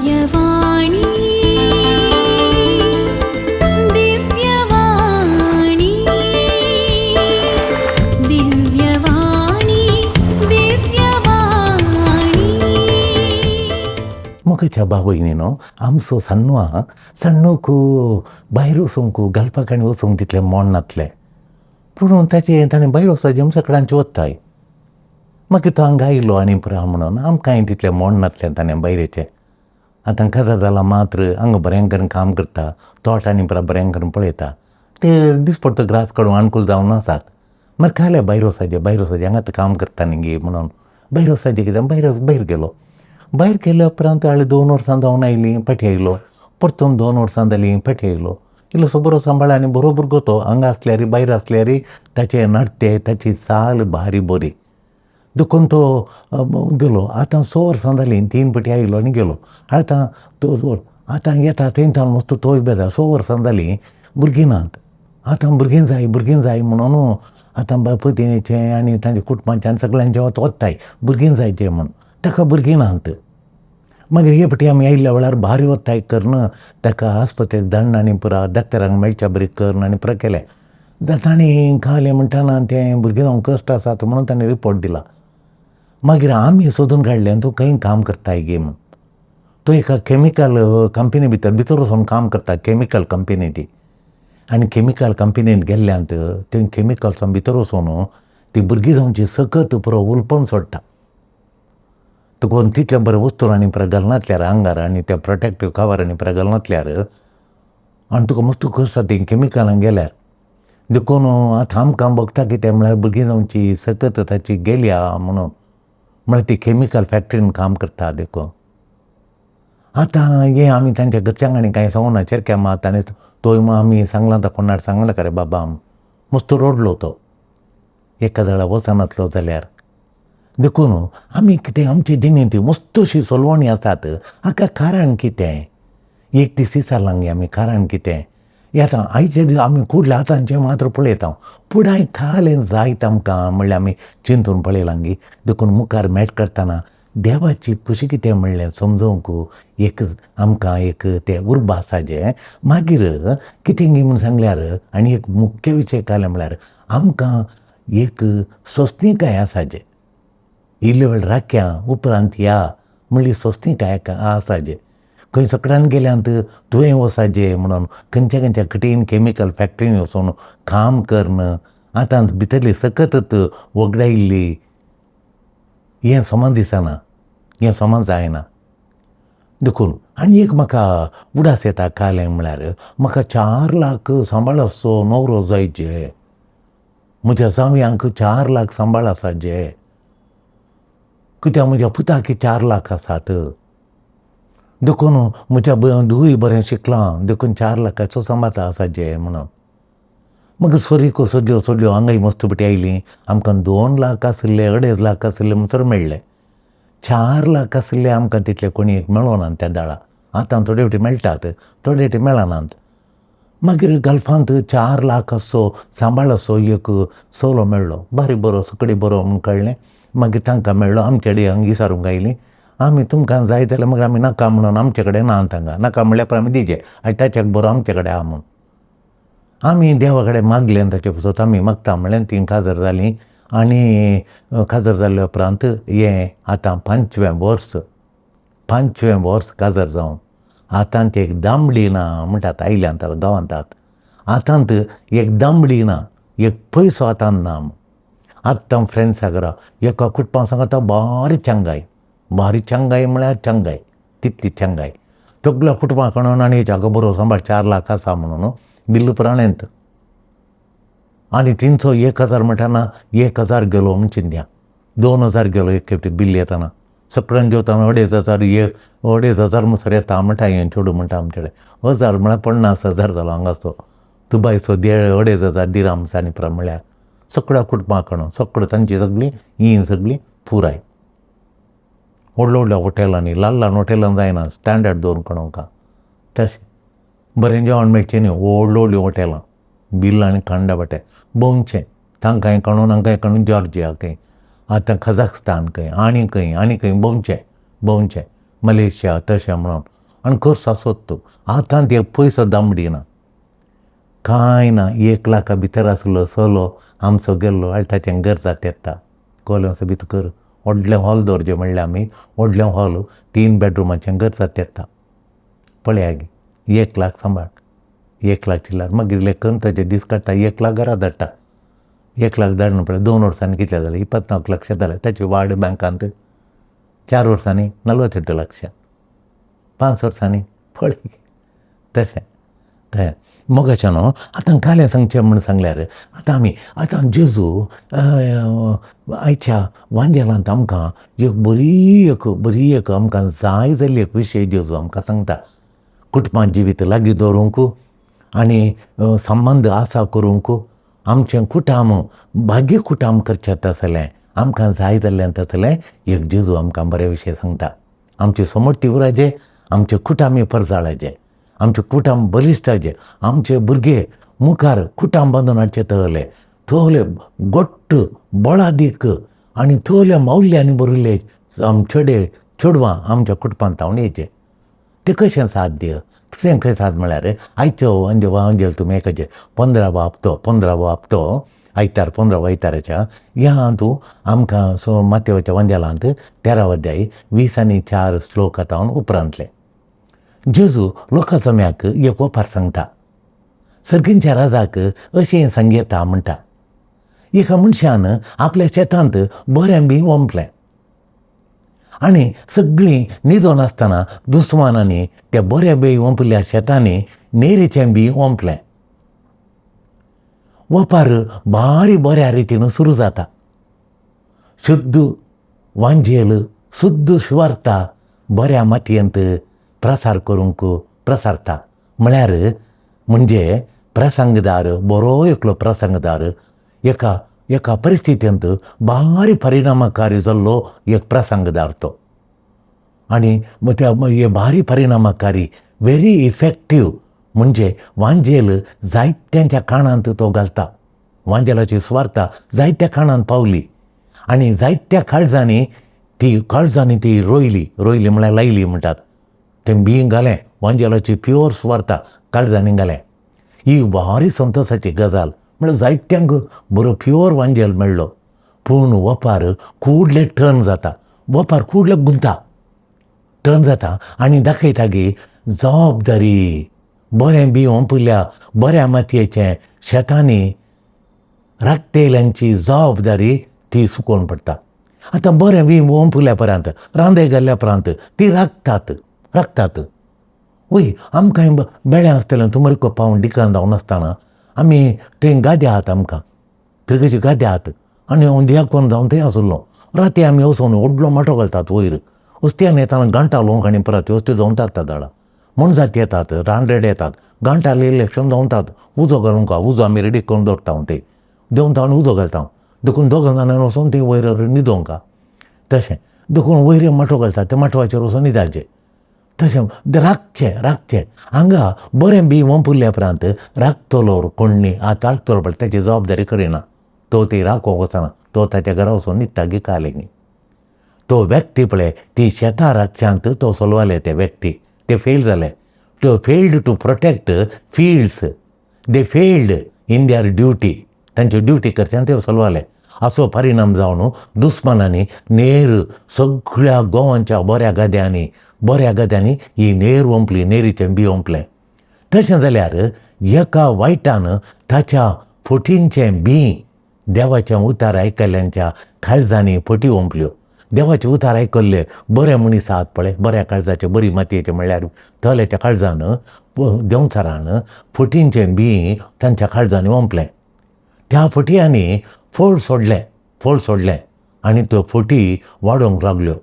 दिव्यवाणी, दिव्यवाणी, दिव्यवाणी, दिव्यवाणी. मोगाच्या बाबयनीनो, आमचो सण्णू आहा. सण्णूक भायर वचूंक घालपाक आनी वचूंक तितलें मोड नासलें. पूण ताचें ताणें भायर वचपाचें म्हूण सकडांचे वताय. मागीर तो हांगा आयलो आनी पुरो म्हणून आमकांय तितलें मोड नासलें ताणें भायरेचें. आतां काजार जाला मात्र हांगा बरें करून काम करता, तोट आनी पुरो बरें करून पळयता. ते दिसपडतो ग्रास काडून आणकूल जावन आसात. मागीर काल्या भायर वचपाचें, भायर वचपाचें, हांगा काम करता न्ही गे म्हणून भायर वचपाचें. कित्याक भायर भायर गेलो. भायर गेल्या उपरांत हाडले 2 वर्सां जावन आयलीं, फाटीं आयलो. परतून 2 वर्सां जालीं, फाटीं आयलो. इल्लोसो बरो सांबाळ आनी बरो भुरगो तो. हांगा आसल्यार, भायर आसल्यार ताचें नडतें, ताची चाल भारी बरी. देखून तो गेलो. आतां 6 वर्सां जालीं, 3 फावटी आयलो आनी गेलो. आतां तो आतां येता थंय थावन मस्तो तोय बेजार. 6 वर्सां जालीं, भुरगीं नात. आतां भुरगीं जाय, भुरगीं जाय म्हणून आतां पतीणेचें आनी तांच्या कुटुंबाचें आनी सगळ्यांचें वताय भुरगीं जायचें म्हूण. ताका भुरगीं नात. मागीर हे फावटी आमी आयिल्ल्या वेळार भारी वताय करून ताका आस्पत्रेक धाडून आनी पुरा दोतोरांक मेळच्या बरी करून आनी पुरो केलें. तांणी खालें म्हणटना तें भुरगीं जावंक कश्ट आसात म्हणून ताणें रिपोर्ट दिला. मागीर आमी सोदून काडलें, तूं खंय काम करताय गे म्हूण. तो एका कॅमिकल कंपनी भितर भितर वचून काम करता. कॅमिकल कंपनी ती. आनी कॅमिकल कंपनींत गेल्ल्यांत थंय कॅमिकल्सां भितर वचून ती भुरगीं जावची सकत पुरो उलपोवन सोडटा. तुका तितलें बरें वस्तू आनी पुरो घालनासल्यार आंगार आनी त्या प्रोटेक्टीव कवर आनी पुरो घालनासल्यार आनी तुका मस्त कश्ट जाता कॅमिकलान गेल्यार. देखून आतां आमकां भोगता कितें म्हळ्यार भुरगीं जावची सकत ताची गेल्या म्हणून. म्हळ्यार ती कॅमिकल फॅक्टरीन काम करता. देखून आतां हें आमी तांच्या घरच्यांक आनी कांय सांगूना. चेरक्या मात ताणें तोय आमी सांगलां आतां कोणाक सांगलां खरें बाबा. मस्त रडलो तो एका जाळा वचनातलो जाल्यार. देखून आमी कितें आमचे जिणेंत मस्त अशी सोलवणी आसात. हाका कारण कितें? एक दीस विचारलां गे आमी, कारण कितें? आतां आयचे दीस आमी कुडल्या आतांचें मात्र पळयता, फुडें कालें जायत आमकां म्हणल्यार आमी चिंतून पळयलां गे. देखून मुखार मेट करतना देवाची खुशी कितें म्हणलें समजूंक एक आमकां एक तें उर्बा आसा जें. मागीर कितें गी म्हूण सांगल्यार आनी एक मुख्य विशय कालें म्हळ्यार आमकां एक सोंसणीकाय आसा जें. इल्ले वेळ राखया, उपरांत या म्हणली सोंसणीकाय आसा जें. खंय सकडान गेल्यात तुवें वचाचें म्हणून खंयच्या खंयच्या कठीण कॅमिकल फॅक्टरीन वचून काम करून आतां भितरली सकतच वगडायल्ली. हें समा दिसना, हें समा जायना. देखून आनी एक म्हाका उडास येता कालें म्हळ्यार म्हाका 4 लाख सांबाळ आसचो न्हवरो जायचे. म्हज्या जावयांक 4 लाख सांबाळ आसाचे. कित्याक म्हज्या पुताक 4 लाख आसात. देखून म्हज्या धुवूय बरें शिकलां, देखून 4 लाखाचो सांबाळ आसाचे म्हणून. मागीर सोरीको सोदल्यो सोदल्यो, हांगाय मस्त पटी आयली. आमकां 2 लाख आशिल्ले, 2.5 लाख आशिल्ले म्हणसर मेळ्ळे. 4 लाख आशिल्ले आमकां तितले कोणी मेळोना त्या दाळा. आतां थोडे फावटी मेळटात, थोडे फावटी मेळनात. मागीर गल्फांत 4 लाख असो सांबाळ असो एक चलो मेळ्ळो. बारीक बरो, सकडी बरो म्हूण कळ्ळें. मागीर तांकां मेळ्ळो. आमचे कडेन हांगा विचारूंक आयलीं आमी, तुमकां जाय जाल्यार. मागीर आमी नाका म्हणून, आमचे कडेन ना तांकां नाका म्हणल्यार आमी दिजे आनी ताच्याक बरो आमचे कडेन आहा म्हूण. आमी देवा कडेन मागलें, ताचे पासत आमी मागता म्हणलें. तीं काजार जालीं आनी काजार जाल्ल्या उपरांत हें आतां 5वें वर्स, 5वें वर्स काजार जावन. आतां ती एक दामडी ना म्हणटात आयल्यांत गांवांत. आतां एक दामडी ना, एक पयसो आतां ना. आतां फ्रेंड्सा घरा एका कुटुंबा सांगता, बारी चंगाय, बारी चंगाय म्हळ्यार चंगाय, तितली चंगाय. सगल्या कुटुंबां कडून आनी जागो बरो सांबाळ 4 लाख आसा म्हणून बिल्ल प्राणेंत. आनी तिनचो 1000 म्हणटाना 1000 गेलो म्हूण चिंतया, 2000 गेलो. एक खेपटी बिल येताना सगळ्यान जेवताना 2500, एक 2500 म्हणसर येता म्हणटा. हें चेडूं म्हणटा, आमचे कडेन हजार म्हळ्यार 50,000 जालो हांगाचो दुबायचो देड 2500 दिराम्स. आनी पुरो म्हळ्यार सगळ्या कुटुंबा कडून सगळं तांची सगळीं ही सगळीं पुराय व्हडल्या व्हडल्या हॉटेलांनी, ल्हान ल्हान हॉटेलां जायना, स्टँडर्ड दवरून कोणका तशें बरें जेवण मेळचें न्ही. व्हडलीं व्हडलीं हॉटेलां बिल आनी कांडा वाटे भोंवचें तांकांय काडून, हांकांय काडून, जॉर्जिया खंय, आतां कझाकस्तान खंय, आनी खंय आनी खंय भोंवचें भोंवचें. मलेशिया तशें म्हणून आनी खर्च आसत तो. आतां ते पयसो दामडी ना, कांय ना. 1 लाखा भितर आसलो चलो आमचो गेल्लो आनी ताचें घर जात येता कोलें भितर कर व्हडलें हॉल दवरचें म्हणल्यार आमी व्हडलें हॉल 3 बेडरुमाचें घर जात येता. पळया गे, 1 लाख सांबाळ, 1 लाख चिल्लर मागीर लेखन ताजे दीस काडटा, 1 लाख घरा धाडटा. 1 लाख धाडून पळय 2 वर्सांनी कितले जाले? 29 लक्ष जाले. ताची वाड बँकांत 4 वर्सांनी 48 लक्ष, 5 वर्सांनी पळय तशें तें मोगाचें न्हू. आतां कालें सांगचें म्हूण सांगल्यार आतां आमी आतां जेजू आयच्या वांजेलांत आमकां एक बरी एक आमकां जाय जाल्ली एक विशय जेजू आमकां सांगता. कुटुंबां जिवीत लागीं दवरूंक आनी संबंद आसा करूंक, आमचें कुटाम भाग्य कुटाम करचें तसलें आमकां जाय जाल्लें तसलें एक जेजू आमकां बरे विशय सांगता. आमची समर्थी उराजे, आमचे कुटामी परजाळाचे, आमचें कुटाम बलिश्टाचे, आमचे भुरगे मुखार कुटाम बांदून हाडचे तहले तहले गोट्ट बळादीक आनी तहले मावल्यांनी भरिल्ले चेडे चेडवां आमच्या कुटुंबांत तावन येयचे. तें कशें साध्य? तें खंय साध्य म्हळ्यार आयचो वांजेल तुमी एकाचें 15वो हप्तो, 15वो हप्तो आयतार, 15वो आयताराच्या ह्या हातूं आमकां सो मातेवाच्या वांजेलांत 13वो अध्याय 20 आनी 4 श्लोक आतां उपरांतले जेजू लोकां जम्याक एक ओपार सांगता. सर्गींच्या राजाक अशें सांगता म्हणटा, एका मनशान आपल्या शेतांत बरें बी ओंपलें आनी सगळीं न्हिदोन आसतना दुस्मानांनी त्या बऱ्या बी ओंपिल्ल्या शेतांनी नेरीचें बी ओंपलें. वपार भारी बऱ्या रितीन सुरू जाता. शुद्ध वांजेल, शुद्ध सुवार्ता बऱ्या मातयेंत प्रसार करूंक प्रसारता. म्हळ्यार म्हणजे प्रसंगदार, बरो एकलो प्रसंगदार एका एका परिस्थितींत भारी परिणामकारी जाल्लो एक प्रसंगदार तो. आनी त्या हे भारी परिणामकारी, व्हेरी इफेक्टीव, म्हणजे वांजेल जायत्यांच्या कानांत तो घालता. वांजेलाची सुवार्ता जायत्या कानांत पावली आनी जायत्या काळजांनी ती काळजांनी ती रोयली. रोयली म्हळ्यार लायली म्हणटात तें बीं घालें. वांजेलाची प्युअर सुवार्ता काळजांनी घालें. ही भारी संतोशाची गजाल. म्हळ्यार जायत्यांक बरो प्युअर वांजेल मेळ्ळो. पूण वपार कुडले टर्न जाता, वपार कुडले गुंता टर्न जाता आनी दाखयता की जबाबदारी बरें बी ओंपिल्ल्या बऱ्या मातयेचें शेतांनी राखतेल्यांची जबाबदारी ती सुकोवन पडटा. आतां बरें बी ओंपल्या उपरांत, रांदे घाल्ल्या उपरांत ती राखतात, राखतात वय. आमकां बेळें आसतलें तुमरिको पावून डिकान धांवन आसतना आमी थंय गादे आहात, आमकां फिरगेचे गादे आहात आनी हांव दियाकोन जावन थंय आसलो. राती आमी वचोन व्हडलो माटो घालतात वयर. वस्त्यान येतना घांटा लोंक आनी परत वस्ती धांवतात. दाडा मोनजात येतात, रानरेडे येतात, घांटा इलेक्शन धांवतात. उजो घालूंक उजो आमी रेडी करून दवरता. ते देंवता आनी उजो घालता. देखून दोगां जाणांनी वचोन थंय वयर न्हिदोंक तशें. देखून वयर माटो घालतात, त्या माटवाचेर वचोन न्हिदाचें. तशें राखचें, राखचें. हांगा बरें बी वंपुल्ल्या उपरांत राखतलो कोण न्ही. आतां राखतलो पळय ताची जबाबदारी करिना तो. ती राखोंक वचना तो, ताच्या घरा वचोन न्हिदता गी कालें. तो व्यक्ती पळय ती शेतां राखच्यांत तो सोलवाले. ते व्यक्ती ते फेल जाले. तो failed to protect fields, they failed in their duty. तांची ड्युटी करच्यान ते सोलवाले. असो परिणाम जावन दुस्मानांनी नेर सगळ्या गोवांच्या बऱ्या गद्यांनी ही नेर ओंपली, नेरीचें बी ओंपलें. तशें जाल्यार एका वायटान ताच्या फटींचें बीं देवाचें उतार आयकल्ल्यांच्या काळजांनी फटी ओंपल्यो. देवाचें उतार आयकल्ले बरे मनीस आहात पळय, बऱ्या काळजाचे, बरी मातयेचे, म्हणल्यार तल्याच्या काळजान देंवचारान फटींचें बीं तांच्या काळजांनी ओंपलें. त्या फटयांनी फळ सोडलें, फळ सोडलें आनी त्यो फटी वाडोवंक लागल्यो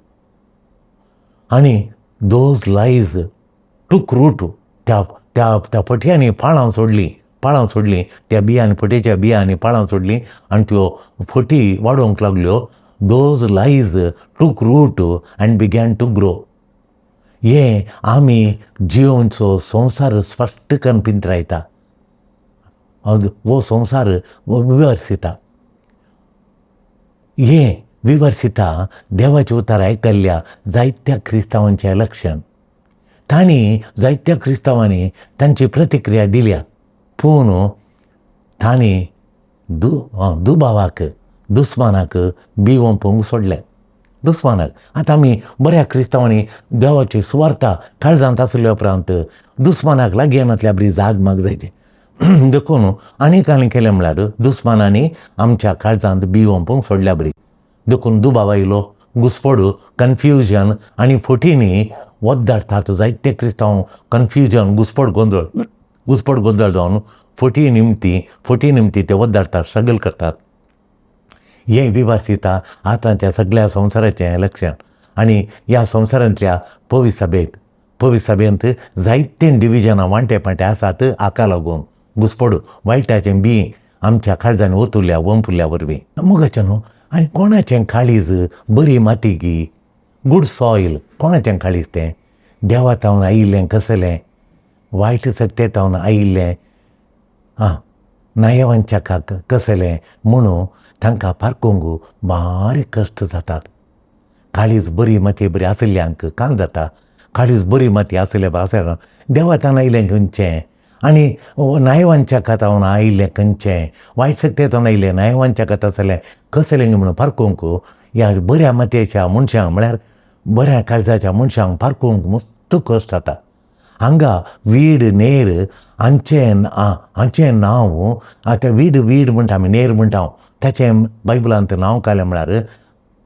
आनी those lies took root. त्या त्या त्या फटयांनी पाळां सोडलीं, पाळां सोडलीं. त्या बियांनी, फटयेच्या बियांनी पाळां सोडलीं आनी त्यो फटी वाडोवंक लागल्यो. Those lies took root and began to grow. हें आमी जिवनचो संवसार स्पश्ट करून पिंतरायता, हो संवसार विवर्सिता. हें विवर्सिता देवाचें उतार आयकल्ल्या जायत्या क्रिस्तांवांचें लक्षण. तांणी जायत्या क्रिस्तांवांनी तांची प्रतिक्रिया दिल्या, पूण तांणी दुबावाक, दुस्मानाक बी ओंपूंक सोडलें. दुस्मानाक. आतां आमी बऱ्या क्रिस्तांवांनी देवाची सुवार्ता काळजांत आसल्या उपरांत दुस्मानाक लागीं येनातल्या बरी जाग माग जायची. देखून आनी ताणें केलें म्हळ्यार दुस्मानांनी आमच्या काळजांत बी ओंपूंक सोडल्या बरी. देखून दुबाव आयलो, घुस्पड, कन्फ्युजन आनी फटींनी वद्दारतात जायते क्रिस्तांव. कन्फ्युजन, घुस्पड, गोंदळ, घुस्पड गोंदळ जावन फटी निमती, फटी निमती ते वद्दारतात, स्ट्रगल करतात. हें विवासिता आतांच्या सगळ्या संवसाराचें लक्षण. आनी ह्या संवसारांतल्या पवित्र सभेक, पवित्र सभेंत जायते डिविजनां, वांटे पांटे आसात. हाका लागून घुस्पड, वायटाचें बी आमच्या काळजांनी ओतुल्ल्या वंपुल्ल्या वरवीं. मोगाचें न्हू. आनी कोणाचें काळीज बरी माती गी, गूड सॉयल, कोणाचें काळीज तें देवा तावन आयिल्लें कसलें, वायट सत्ते तावन आयिल्लें आं नायवांच्या काक कसलें म्हणून तांकां पारखूंक बारीक कश्ट जातात. काळीज बरी माती बरी आशिल्ल्यांक कांय जाता. काळीज बरी माती आशिल्ल्या आसल्या देवा तावन आयिल्लें खंयचें आनी नायवांच्या कातावन आयिल्लें खंयचें, वायट शक्तेंतल्यान आयिल्लें नायवांच्या कात आसलें कसलें म्हणून पारखूंक ह्या बऱ्या मातयेच्या मनशांक, म्हळ्यार बऱ्या काळजाच्या मनशांक पारखूंक मस्त कश्ट जाता. हांगा वीड, नेर हांचें हांचें नांव, आतां वीड, वीड म्हणटा आमी, नेर म्हणटा, ताचें बायबलांत नांव काडलें म्हळ्यार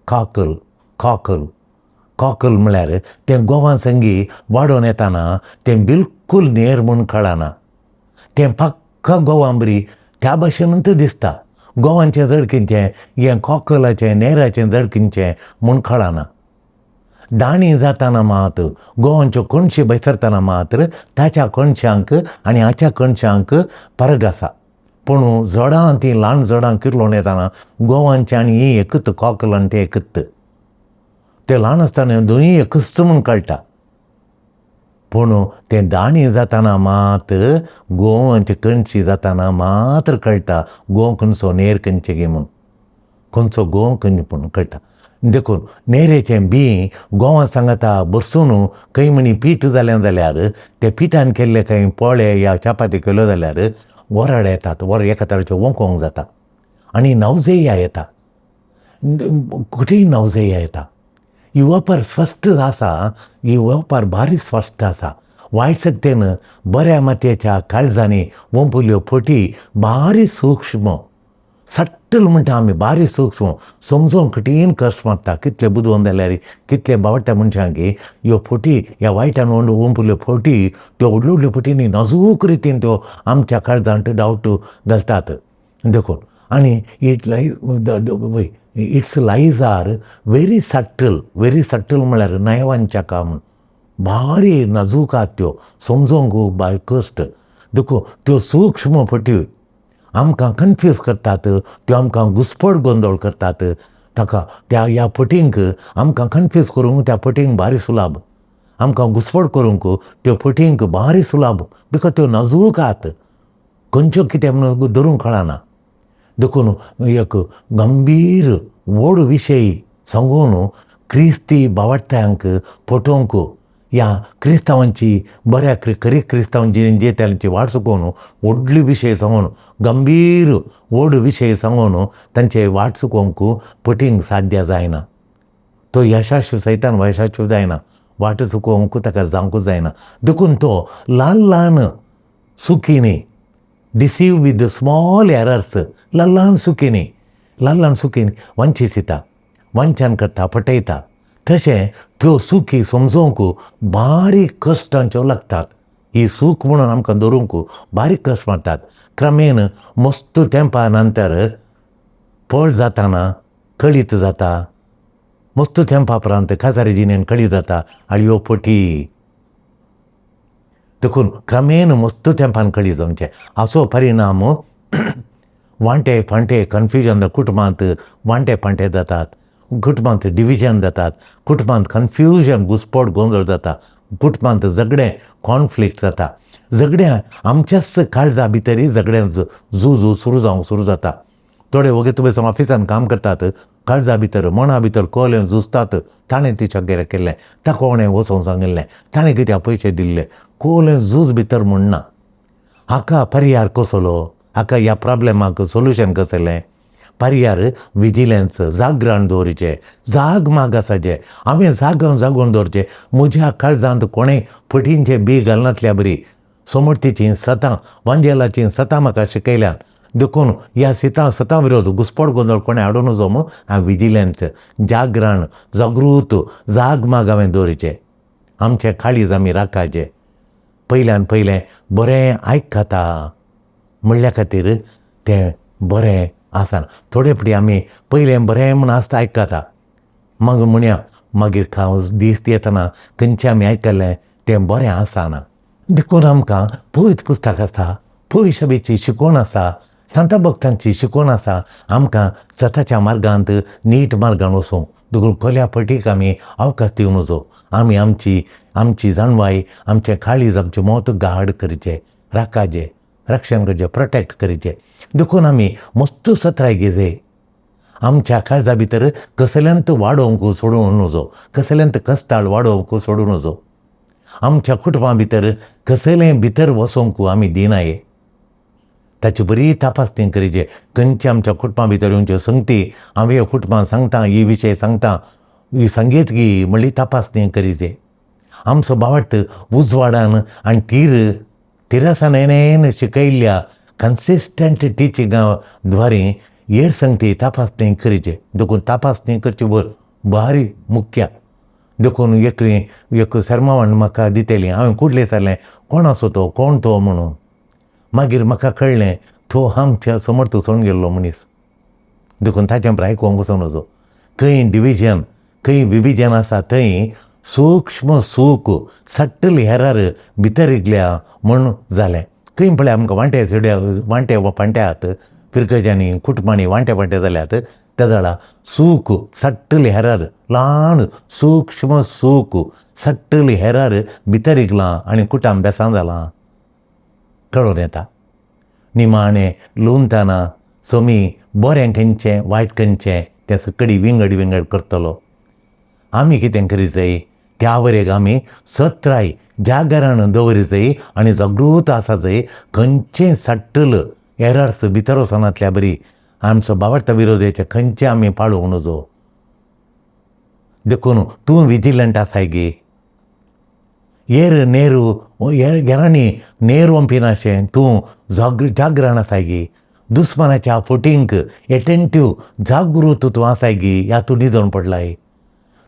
काकल. काकल, काकल म्हळ्यार तें गोवान संगी वाडोवन येताना तें बिलकूल नेर म्हूण कळना. तें पक्का गोवान बरी त्या भाशेनूच दिसता. गोवांचें जड कितें, हें कॉकलाचें नेराचें जड कितें म्हूण कळना. दाणी जाताना मात, गोवांच्यो कणशी भायर सरतना मात्र ताच्या कणशांक आनी हाच्या कणशांक फरक आसा. पूण जडां, तीं ल्हान जडां किर्लोन येताना गोवांचें आनी ही एकूच, कॉकल आनी तें एकूच. तें ल्हान आसतना दोनूय एकूच म्हूण कळटा, पूण तें दाणी जाताना मात, गोवांची कणशी जाताना मात्र कळटा गोंव खंयचो, नेर खंयचे गे म्हूण, खंयचो गोंव खंयचे म्हूण कळटा. देखून नेरेचें बी गोंवा सांगाता बरसून खंय म्हणी पीठ जालें जाल्यार ते पिठान केल्ले खंय पोळे या चपाती केल्यो जाल्यार वराड येतात. वर एका तरेचें वोंकोंक जाता आनी नवजेया येता, कठीण नवजेया येता. ही वेपार स्पश्ट आसा, ही वेपार बारीक स्पश्ट आसा. वायट शक्तेन बऱ्या मातयेच्या काळजांनी वंपुल्यो फटी बारीक सूक्ष्म, सट्टल म्हणटा आमी, बारीक सूक्ष्म, समजूंक कठीण कश्ट मारता. कितले बुदवंत जाल्यार, कितले बावडट्या मनशांक ह्यो फटी, ह्या वायटान वंपुल्यो फटी, त्यो व्हडल्यो व्हडल्यो फटींनी नाजूक रितीन त्यो आमच्या काळजांत डावट घालतात. देखून आनी it its lies are very subtle, very subtle म्हळ्यार नयवांच्या काम भारी नाजूक आहात त्यो, समजूंक बारीक कश्ट. देखून त्यो सूक्ष्म फटी आमकां कन्फ्यूज करतात, त्यो आमकां घुस्पड गोंदळ करतात. ताका त्या ह्या फटींक आमकां कन्फ्यूज करूंक त्या फटींक बारी सुलाभ, आमकां घुस्पड करूंक त्यो फटींक बारी सुलाभ, because त्यो नाजूक आहात, खंयच्यो कितें म्हणून धरूंक कळना. देखून एक गंभीर व्हड विशय सांगून क्रिस्ती बावडट्यांक फटोवंक, ह्या क्रिस्तांवांची बऱ्या खरी क्रिस्तांवांची जे तांची वाट चुकोवन व्हडली विशय सांगून, गंभीर व्हड विशय सांगून तांचे वाट चुकोवंक फटींग साध्य जायना. तो यशस्वी सैतान यशस्वी जायना, वाट चुकोवंक ताका जावंकूच जायना. देखून तो ल्हान ल्हान चुकींनी, डिसीव विथ स्मॉल एरर्स, ल्हान ल्हान चुकींनी, ल्हान ल्हान चुकींनी वंचीत दिता, वंचन करता, फटयता. तशें त्यो चुकी समजोवंक बारीक कश्टांच्यो लागतात. ही चूक म्हणून आमकां धरूंक बारीक कश्ट मारतात. क्रमेन मस्त तेंपा नंतर पळ जाताना कळीत जाता. मस्त तेंपा उपरांत काजारी जिणेन कळीत जाता आनी ह्यो फटी. देखून क्रमेन मस्त तेंपान कळीत जावचें. हाचो परिणाम वांटे फांटे, कन्फ्युजन, कुटुंबांत वांटे फांटे जातात, कुटुंबांत डिविजन जातात, कुटुंबांत कन्फ्युजन, घुस्पट गोंदळ जाता, कुटुंबांत झगडें, कॉन्फ्लिक्ट जाता. झगडें आमच्याच काळजा भितरय झगडें झूज सुरू जावंक सुरू जाता. थोडे वगीत तुमी ऑफिसान काम करतात, काळजा भितर मना भितर कोलें झुजतात. ताणें तिच्या गेरे केल्लें, ताका कोणें वचोंक सांगिल्लें, ताणें कित्याक पयशे दिल्ले, कोलें झूज भितर म्हणना. हाका पर्याय कसलो? हाका ह्या प्रॉब्लेमाक सोल्युशन कसलें? पर्याय विजिलन्स, जागरण दवरचें, जाग माग आसाचें. हांवें जागोवन जागोवन दवरचें. म्हज्या काळजांत कोणें फटींचें बी घालनातल्या बरी समर्थीचीं सतां, वांजेलाचीं सतां म्हाका शिकयल्यात. देखून ह्या सितां सतां विरोध घुसपड गोंदळ कोणें हाडूं नजो म्हूण हांवें विजिलन्स, जागरण, जागृत, जाग माग हांवें दवरचें. आमचें काळीज आमी राखाचें. पयल्यान पयलें बरें आयकता म्हणल्या खातीर तें बरें आसना. थोडे फावटी आमी पयलें बरें म्हूण आसता आयकता, मागीर म्हणया मागीर दीस येतना खंयचें आमी आयकलें तें बरें आसना. देखून आमकां पवित्र पुस्तक आसा, पवित्र सभेची शिकवण आसा, सांता भक्तांची शिकवण आसा. आमकां सताच्या मार्गांत नीट मार्गान वचूंक. देखून कोल्या फटीक आमी अवकाश दिवं नजो. आमी आमची आमची जाणवाय, आमचें काळीज, आमचें मत गार्ड करचें, राखाचें, रक्षण करचें, प्रोटेक्ट करचें. देखून आमी मस्त सत्राय घेजे. आमच्या काळजा भितर कसल्यांत वाडोवंक सोडूं नजो, कसल्यांत कस्ताळ वाडोवंक सोडूं नजो. आमच्या कुटुंबा भितर कसलें भितर वचोंक आमी दिनाये. ताची बरी तपासणी करची. खंयच्या आमच्या कुटुंबा भितर येवच्यो संगती हांव ह्या कुटुंबान सांगता, ही विशय सांगता, ही सांगीत गी म्हणली तपासणी करीचे. आमचो भावार्थ उजवाडान आनी तीर तिरसनेन शिकयल्ल्या कन्सिस्टंट टिचिंगा द्वारे हेर संगती तपासणी करची. देखून तपासणी करची भारी मुख्य. देखून एकली एक सरमावान म्हाका दितली. हांवें कुडलें जालें कोण आसो तो, कोण तो म्हणून. मागीर म्हाका कळ्ळें तो आमच्या समर्थ सोडून गेल्लो मनीस. देखून ताचें आयकूंक वचूं नजो. खंय डिविजन, खंय विविजन आसा थंय सूक्ष्म सूख सट्टल हेरार भितर रिगल्या म्हूण जालें. खंय पळय आमकां वांटे सिड्या वांटे फांटे आहात, फिरगजांनी कुटुंबांनी वांटे फांटे जाल्यात. त्या जाणा सूख सट्टल हेरार ल्हान सूक्ष्म सूख सट्टल हेरार भितर रिगलां आनी कुटाम बेसां जालां कळून येता. निमाणें लुंवतना सोमी बरें खंयचें वायट खंयचें तें सकडी विंगड विंगड करतलो. आमी कितें करी जाय? त्या वरेक आमी सत्राय जागरण दवरी जाय आनी जागृत आसा जाय. खंयचें सट्टल एरर्स भितर वचनातल्या बरी आमचो भावार्थ विरोधाचे खंयचें आमी पाळोवंक नजो. देखून तूं विजिलंट आसाय गे. येर नेरू घरांनी नेर वंपिनाशें तूं जागरण आसाय गे. दुस्मानाच्या फटींक एटेंटीव जागृत तूं आसाय गे. ह्या तूं न्हिदोन पडलाय.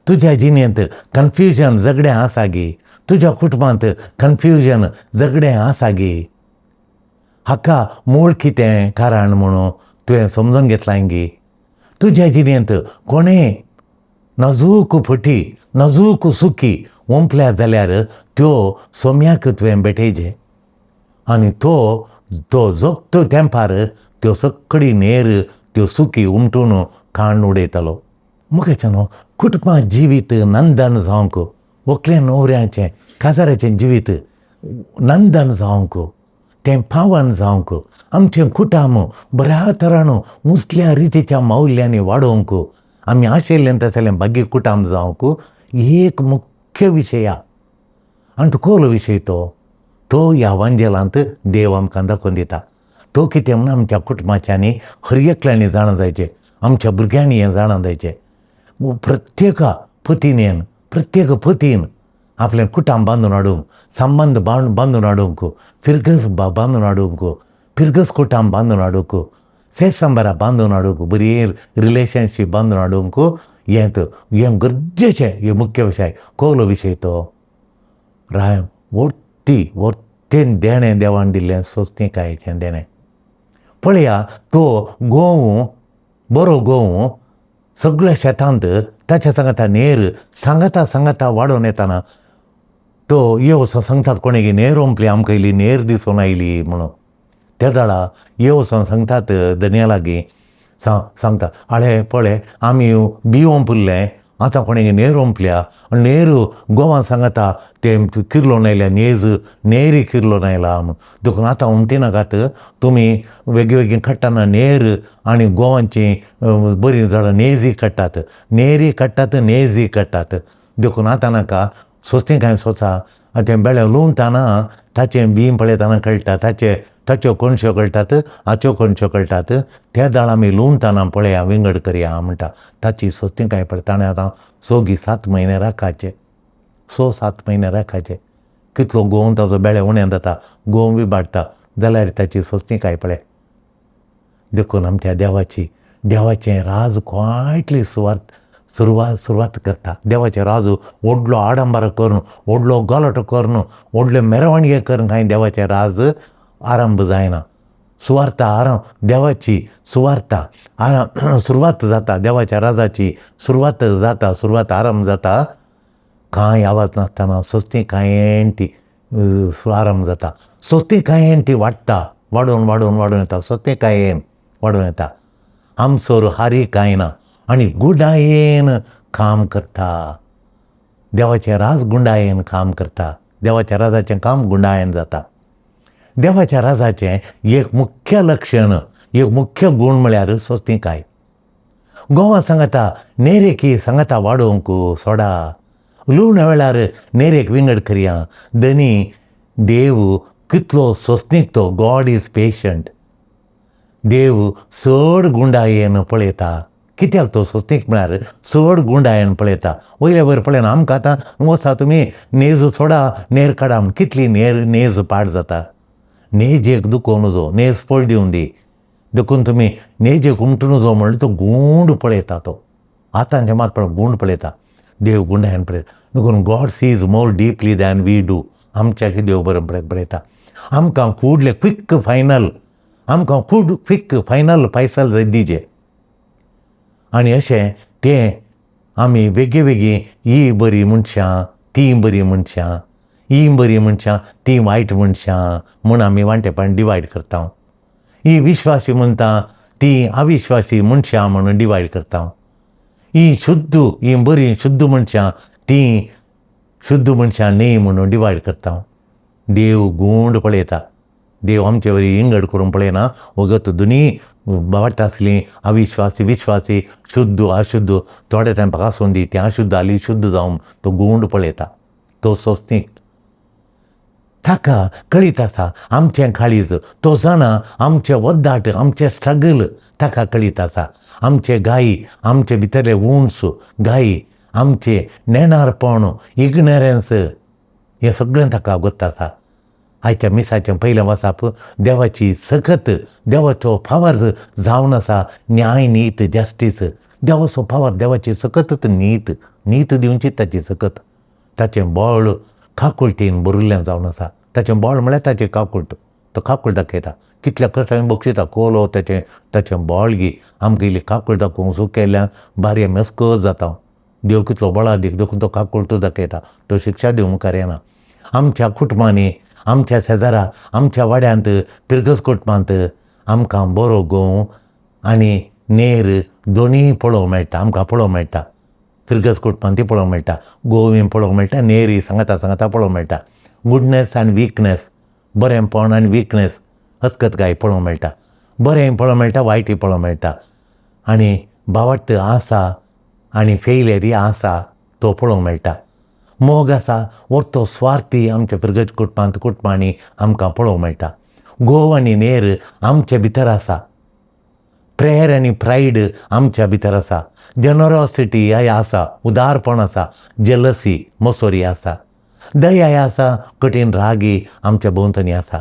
तुज्या जिणेंत कन्फ्युजन झगडें आसा गे. तुज्या कुटुंबांत कन्फ्युजन झगडें आसा गे. हाका मूळ कितें कारण म्हणून तुवें समजून घेतलां गे. तुज्या जिणेंत कोणें नाजूक फटी नाजूक सुकी ओंपल्या जाल्यार त्यो सोम्याक तुवें भेटयचे आनी तो तो जोगतो तेंपार त्यो सगळी नेर त्यो सुकी उमटून काण उडयतालो. मुखाच्यान कुटुंबा जिवीत नंदन जावंक, व्हंकले न्हवऱ्याचें काजाराचें जिवीत नंदन जावंक, तें पावन जावंक, आमचें कुटुंब बऱ्या तरान उंचल्या रितीच्या मावल्यांनी वाडोवंक, आमी आशिल्लें तसलें भाग्य कुटुंब जावंक एक मुख्य विशया. आनी तो कोलो विशय तो तो ह्या वांजेलांत देव आमकां दाखोवन दिता. तो कितें म्हणून आमच्या कुटुंबाच्यांनी हर एकल्यांनी जाणा जायचें, आमच्या भुरग्यांनी हें जाणा जायचें. प्रत्येका पतीन प्रत्येक पतीन आपलें कुटुंब बांदून हाडूंक, संबंद बांदून हाडूंक, फिरगस बांदून हाडूंक, फिरगस कुटुंब बांदून हाडूंक, सेसंबरा बांदून हाडूंक, बरी रिलेशनशीप बांदून हाडूंक हें हें गरजेचें. हें मुख्य विशय कोलो विशय तो राय वर्ती वर्तेन देणें देवान दिल्लें सोंसणीकायेचें देणें. पळया तो गोंव बरो गोंव सगळ्या शेतांत ताच्या सांगाता नेर सांगाता सांगाता वाडोवन येताना तो यो सांगतात कोणें नेर ओंपली आमकां इल्ली नेर दिसून आयली म्हणून. त्या जाळा यो वचोन सांगतात धनया लागीं सांगता आळे पळय आमी बी ओंपल्लें आतां कोणें नेर ओंपल्या नेर गोवा सांगता तें किर्लोन आयल्या नेज नेरी किर्लोन आयला म्हूण. देखून आतां उमटी नाकात तुमी वेगळी वेगळी काडटना नेर आनी गोवांची बरीं झाडां नेजी काडटात, नेरी काडटात, नेजी काडटात. देखून आतां नाका सोंसती कांय सोंसा. तें बेळे लुंवतना ताचें बीं पळयतना कळटा, ताचे ताच्यो कणश्यो कळटात, हाच्यो कणश्यो कळटात. त्या दाळ आमी लुंवतना पळया विंगड करया म्हणटा. ताची सोंसती कांय पळय. ताणें आतां सोगी 7 म्हयने राखाचे, 6-7 म्हयने राखाचे. कितलो गोंव ताचो बेळे उणें जाता, गोंव बी बाडटा जाल्यार ताची सोंसती कांय पळय. देखून आमच्या देवाची देवाचें राज क्वायटली सुरवात सुरवात करता. देवाचें राज व्हडलो आडंबर करून, व्हडलो गलाटो करून, व्हडल्यो मेरवणगे करून कांय देवाचें राज आरंभ जायना. सुवार्ता आरंभ देवाची सुवार्ता आरंभ सुरवात जाता, देवाच्या राजाची सुरवात जाता, सुरवात आरंभ जाता. कांय आवाज नासतना सोंसती कांय ती आरंभ जाता, सोंसती कांय ती वाडटा, वाडोवन वाडोवन वाडोवन येता, सोंसती कांय वाडोवन येता. आमसोर हारी कांय ना आनी गुंडायेन काम करता. देवाचें राज गुंडायेन काम करता. देवाच्या राजाचें काम गुंडायेन जाता. देवाच्या राजाचें एक मुख्य लक्षण, एक मुख्य गूण म्हळ्यार सोंसतीकाय. गोवा सांगता नेरेकी सांगता वाडोवंक सोडा, लुवण्या वेळार नेरेक विंगड करया. धनी देव कितलो सोंसनीक तो, गॉड is patient. देव चड गुंडायेन पळयता. कित्याक तो सोंसनीक म्हळ्यार चड गुंडायेन पळयता. वयले वयर पळयना. आमकां आतां वचा तुमी नेज सोडा, नेर काडा म्हूण कितली नेर नेज पाड जाता. नेजेक दुखोवं नजो, नेज फळ दिवन दी. देखून तुमी नेजेक उमटू नजो म्हणल्यार तो गूंड पळयता. तो आतांचें मात पळय गूंड पळयता. देव गुंडायेन पळयता. देखून God sees more deeply than we do. आमच्या देव बरें पळयता. आमकां कुडले क्विक फायनल, आमकां खूब क्विक फायनल फायसल दिजे. आनी अशें तें आमी वेगळी वेगळी ही बरी मनशां, ती बरी मनशां, ही बरी मनशां, ती वायट मनशां म्हूण आमी वांटेपण डिवायड करता. ही विश्वासी म्हणटा, ती अविश्वासी मनशां म्हणून डिवायड करता. ही शुद्ध, ही बरी शुद्ध मनशां, ती शुद्ध मनशां न्ही म्हणून डिवायड करता. देव गूंड पळयता. देव आमचे वरी इंगड करून पळयना. वगत दोनी वाडटा आसली अविश्वासी विश्वासी, शुद्ध अशुद्ध, थोडे तें आसून दी, तें अशुद्ध आली शुद्ध जावन तो गूंड पळयता. तो सोंसनीक. ताका कळीत आसा आमचें काळीज. तो जाणा आमचें वद्दाट, आमचें स्ट्रगल ताका कळीत आसा. आमचे गायी, आमचे भितरले उंच गायी, आमचें नेणारपण, इग्नरन्स, हें सगळें ताका गोत्त आसा. आयच्या मिसाचें पयलें वचप देवाची सकत, देवाचो पावर जावन आसा न्याय, नीत, जस्टीस. देवाचो पावर, देवाची सकतच नीत, नीत दिवची ताची सकत. ताचें बळ काकुळटीन भरिल्लें जावन आसा. ताचें बळ म्हळ्यार ताचें काकुळट. तो काकूळ दाखयता. कितल्या कश्टांनी बक्षिता कोलो ताचें ताचें बळगी आमकां इल्ली काकूळ दाखोवंक सुक केल्यार बारये मेस्कत जाता. देव कितलो बळादीक देखून तो काकुळटो दाखयता. तो शिक्षा दिवंक मुखार येना. आमच्या कुटुंबांनी, आमच्या शेजारा, आमच्या वाड्यांत, पिरगस कुटुंबांत आमकां बरो गोंव आनी नेर दोनूय पळोवंक मेळटा. आमकां पळोवंक मेळटा. फिरगस कुटुंबांत ती पळोवंक मेळटा. गोंय पळोवंक मेळटा, नेरी सांगता सांगता पळोवंक मेळटा. गुडनेस आनी विकनेस, बरेंपण आनी विकनेस हसकतकाय पळोवंक मेळटा. बरें पळोवंक मेळटा, वायटय पळोवंक मेळटा. आनी भावार्थ आसा आनी फेयलरी आसा तो पळोवंक मेळटा. मोग आसा तो स्वार्थी आमच्या फिरगज कुटुंबांत कुटुंबांनी आमकां पळोवंक मेळटा. गोव आनी नेर आमचे भितर आसा. प्रेयर आनी प्रायड आमच्या भितर आसा. जनरोसिटी आसा, उदारपण आसा, जेलसी मोसोरी आसा, दया आसा, कठीण रागी आमच्या भोंवतणी आसा.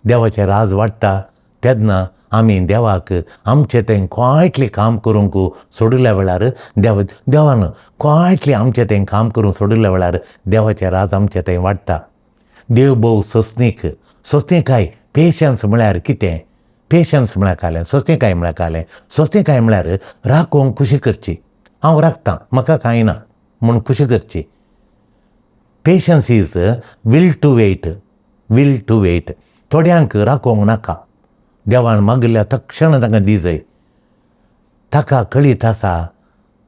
देवाचें राज वाडटा तेन्ना आमी देवाक आमचें तें क्वायटली काम करूंक सोडिल्ल्या वेळार देव देवान क्वायटली आमचें तें काम करूंक सोडिल्ल्या वेळार देवाचें राज आमचें तें वाडटा. देव भोव सोंसनीक. सोंसनीकाय, पेशन्स म्हळ्यार कितें? पेशन्स म्हळ्यार कालें, सोंसनीकाय म्हळ्यार कालें. सोंसनीकाय म्हळ्यार राखूंक खुशी करची. हांव राखतां, म्हाका कांय ना म्हूण खुशी करची. Patience is will to wait, will to wait. थोड्यांक राखोवंक नाका. देवान मागिल्ल्या तक्षण तांकां दी जाय. ताका कळीत आसा